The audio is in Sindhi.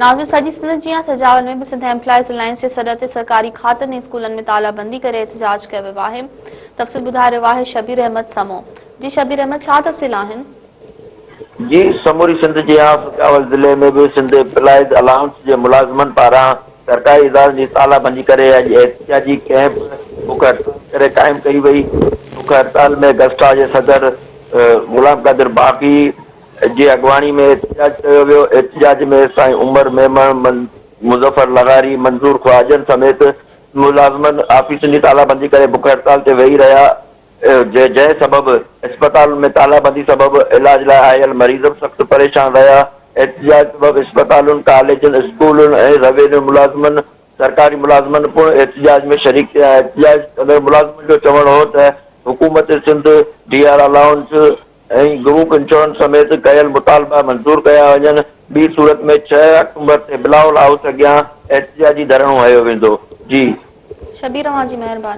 ناظر سڄي سنڌ جيان سجاول ۾ به سنڌ ايمپلائيز الائنس جي سڏ تي سرڪاري کاتن ۽ اسڪولن ۾ تالا بندي ڪري احتجاج ڪيو ويو آهي. تفصيل ٻڌائي رهيو آهي شبير احمد سمون. جي شبير احمد ڇا تفصيل آهن؟ جي سموري سنڌ جيان سجاول ضلعي ۾ به سنڌ ايمپلائيز الائنس جي ملازمن پاران سرڪاري ادارن جي تالا بندي ڪري اڄ احتجاجي ڪئمپ بک هڙتال ڪري قائم ڪئي وئي. بک هڙتال ۾ گسٽا جي صدر غلام قادر باغي، جي اڳواڻي ۾ احتجاج ڪيو ويو، احتجاج ۾ سائين عمر ميمڻ، مظفر لغاري، منظور خواجن سميت ملازمن آفيسن جي تالا بندي ڪري بک هڙتال تي ويهي رهيا، جنهن سبب اسپتالن ۾ تالا بندي سبب علاج لاء آيل مريض به سخت پريشان رهيا، احتجاج سبب اسپتالن، ڪاليجن، اسڪولن ۽ روينيو ملازمن، سرڪاري ملازمن پڻ احتجاج ۾ شريڪ ٿيا، احتجاج ڪندڙ ملازمن جو چوڻ هو ته حڪومت Sindh D R allowance ۽ group insurance سميت ڪيل مطالبا منظور ڪيا وڃن، ٻي صورت ۾ ڇهه آڪٽومبر تي بلاول هائوس اڳيان احتجاجي ڌرڻو هنيو ويندو. جي. شبير اوهان جي مهرباني.